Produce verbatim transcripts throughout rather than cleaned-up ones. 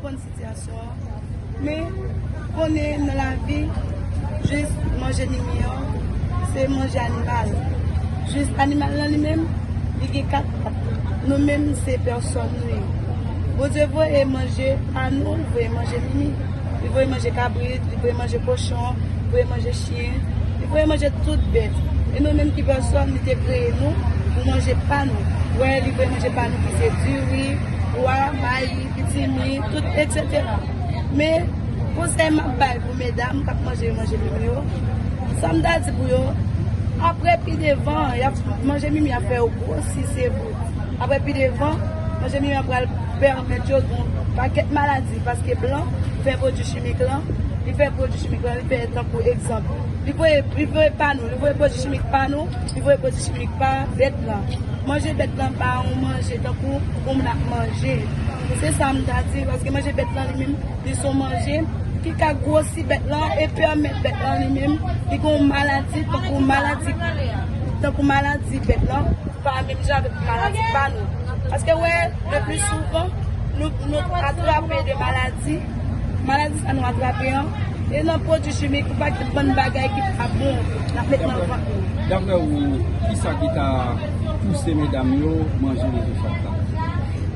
Konn sitiyasyon an. Men, konnen nan lavi, jis manje mimi an, se manje animal. Jis animal lan li menm, li gen kat pat. Nou menm, se pèsòn nou ye. Bondye voye manje pa nou, li voye manje mimi. Li voye manje kabrit, li voye manje kochon, li voye manje chen, li voye manje tout bèt. E nou menm ki pèsòn, li te kreye nou pou manje pa nou. Wè, li voye manje pa nou ki se diri, pwa, mayi, pitimi, tout, etsetera. Men, konsèy m ap bay pou medam k ap manje manje mimi yo, sa m ta di pou yo, apre pi devan, y ap manje mimi ap fè yo gwosi, se vre. Apre pi devan, manje mimi an pral pèmèt yo gen yon pakèt maladi, paske blan fè pwodui chimik lan, li fè pwodui chimik lan, li fè tankou egzanp. Li voye, li voye pa nou, li voye pwodui chimik pa nou, li voye pwodui chimik pa bèt lan. Manje bèt lan pa yon manje tankou moun ap manje. Se sa m ta di, paske manje bèt lan li menm, li se yon manje ki ka gwosi bèt lan e pèmèt bèt lan li menm, li gen yon maladi, tankou maladi, tankou maladi bèt lan, pa menm jan avèk maladi pa nou. Paske wè, le pli souvan, nou, nou atrape de maladi, maladi sa nou atrape an, e nan pwodui chimik, ou pa gen bann bagay ki pa bon, n ap met nan vant nou. Daprè ou, kisa ki ta pouse medam yo manje rezo chat la?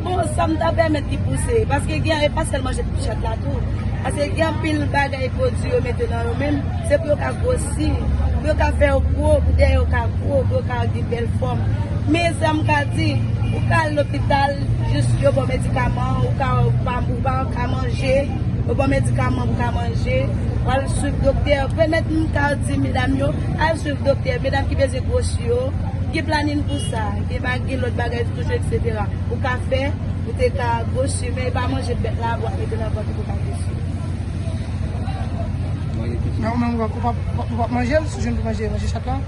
Bon, sa m ta pèmèt ki pouse, paske gen, e pa sèl manje chat la tou. Paske gen anpil bagay pwodui yo mete nan yo menm, se pou yo ka gwosi, pou yo ka fè yo gwo, pou dèyè yo ka gwo, pou yo ka gen bèl fòm. Men sa m ka di, ou ka al lopital, jis yo ba w medikaman, ou ka, ou pa, ou pa ka manje, yo ba w medikaman pou ka manje, w al swiv doktè. Pèmèt m ka di medam yo, al swiv doktè, medam ki bezwen gwosi yo, gen planin pou sa, gen ba-, gen lòt bagay toujou, etsetera. Ou ka fè, ou te ka gwosi, men e pa manje bèt la, w ap mete nan vant ou pou ka gwosi. Men ou menm, ou p ap, ou p ap, ou p ap manje l, si w jwenn pou manje, manje chat la?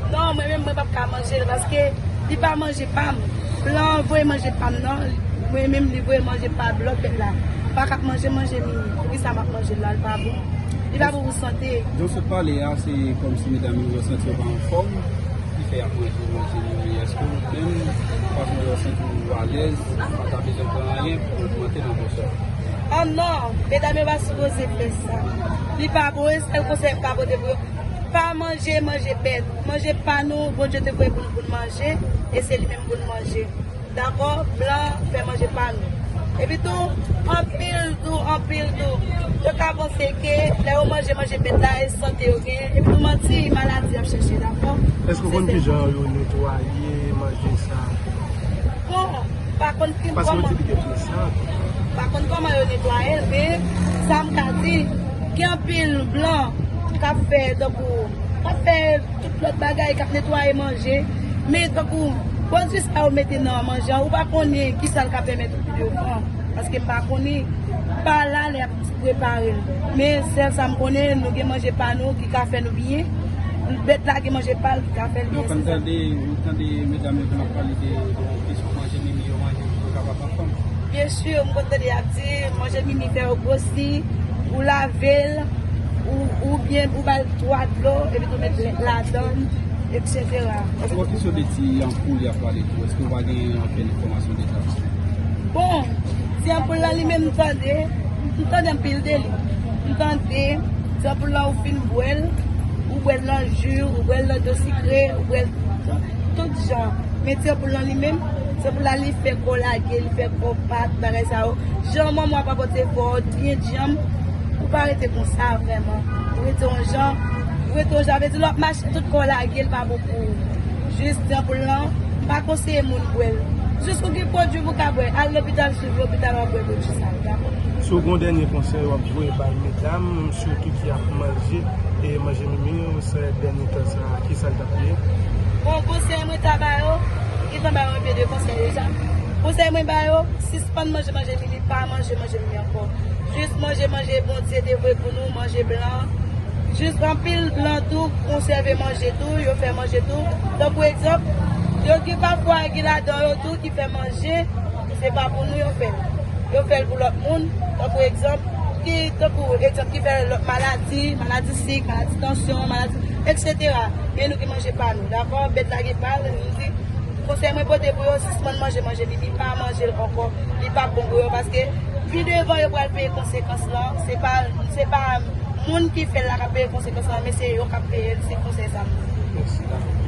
Non, mwen menm, mwen p ap ka manje l, paske li pa manje pa m. Blan voye manje pa m, non. Mwen menm, li voye manje pa lòt bèt la. M pa ka ap manje, manje mimi. Poukisa m ap manje l la? Li pa bon. Li pa bon pou sante. Jan w sot pale a, se kòmsi medam yo santi yo pa anfòm, ki fè y ap manje, manje mimi. Èske ou menm, fason w santi w alèz, ou pa ta bezwen pran anyen pou ogmante nan pòsyon? Ah non, medam yo pa sipoze fè sa. Li pa bon, e sèl konsèy m ka pote pou yo, pa manje manje bèt. Manje pa nou, Bondye te voye pou nou, pou n manje, e se li menm pou n manje. Dakò? Blan fè manje pa nou. Epi tou, anpil tou, anpil tou, yo ka panse ke lè yo manje manje bèt la, e sante yo genyen. Epi nou manti, maladi y ap chèche, dakò? Èske w konn kijan yo netwaye manje sa? Bon, pa konn ki, kòman. Paske yo di li gen pye sa. Pa konn kòman yo netwaye l, men sa m ka di, gen anpil blan k ap fè, tankou, k ap fè tout lòt bagay, k ap netwaye manje. Men tankou, pwodui sa yo mete nan manje an, ou pa konnen kisa l ka pèmèt ou pi devan. Paske m pa konnen, m pa la lè y ap prepare l. Men sèl sa m konnen, nou gen manje pa nou ki ka fè nou byen. Bèt la gen manje pa l ki ka fè l byen, se sa. Donk, ann tande, nou tande medam yo konn ap pale de, de kesyon manje mimi yo manje pou yo kapab anfòm. Byen si, m konn tande y ap di, manje mimi fè yo gwosi, ou lave l, ou, oubyen ou ba l twa dlo, epi tou met lèt ladan l, etsetera. Èske w ap kesyon de ti anpoul y ap pale tou? Èske w pa gen okenn enfòmasyon de sa? Bon, ti anpoul la li menm m tande, m tande anpil de li. M tande, ti anpoul la ou fin bwè l, ou bwè l nan ji, ou bwè l nan dlo sikre, ou bwè l tout, tout jan. Men ti anpoul la li menm, ti anpoul la li fè kò lage, li fè kò bat, bagay sa yo. Jan manman w ap rapote kò w byen djanm, ou pa rete konsa vrèman. Ou rete yon jan, ou rete yon jan, vle di lè w ap mache tout kò w lage, l pa bon pou ou. Jis ti anpoul lan, m pa konseye moun bwè l. Jis ou gen pwodui pou w ka bwè, al lopital, swiv lopital, w ap bwè pwodui sa yo, dakò? Si w gen yon dènye konsèy w ap voye bay medam, sitou ki ap manje, e manje mimi, se dènye tan sa, kisa l t ap ye? Bon, konsèy mwen ta ba yo, m gentan ba yo enpe de konsèy deja. Konsèy mwen ba yo, sispann manje manje mimi, pa manje manje mimi ankò. Jis manje manje Bondye te voye pou nou, manje blan. Jis anpil blan tou konsève manje tou, yo fè manje tou. Tankou egzanp, yo gen pafwa gen ladan yo tou ki fè manje, se pa pou nou yo fè l. Yo fè l pou lòt moun, tankou egzanp, ki, tankou egzanp ki fè lòt maladi, maladi sik, maladi tansyon, maladi, etsetera. Men nou gen manje pa nou, dakò? Bèt la gen pa l, nou di, Konsèy mwen pote pou yo, sispann manje manje pipi, pa manje l ankò, li p ap bon pou yo, paske pi devan yo pral peye konsekans lan, se pa, se pa moun ki fè l la k ap peye konsekans lan, men se yo k ap peye l, se konsèy sa m. Mèsi.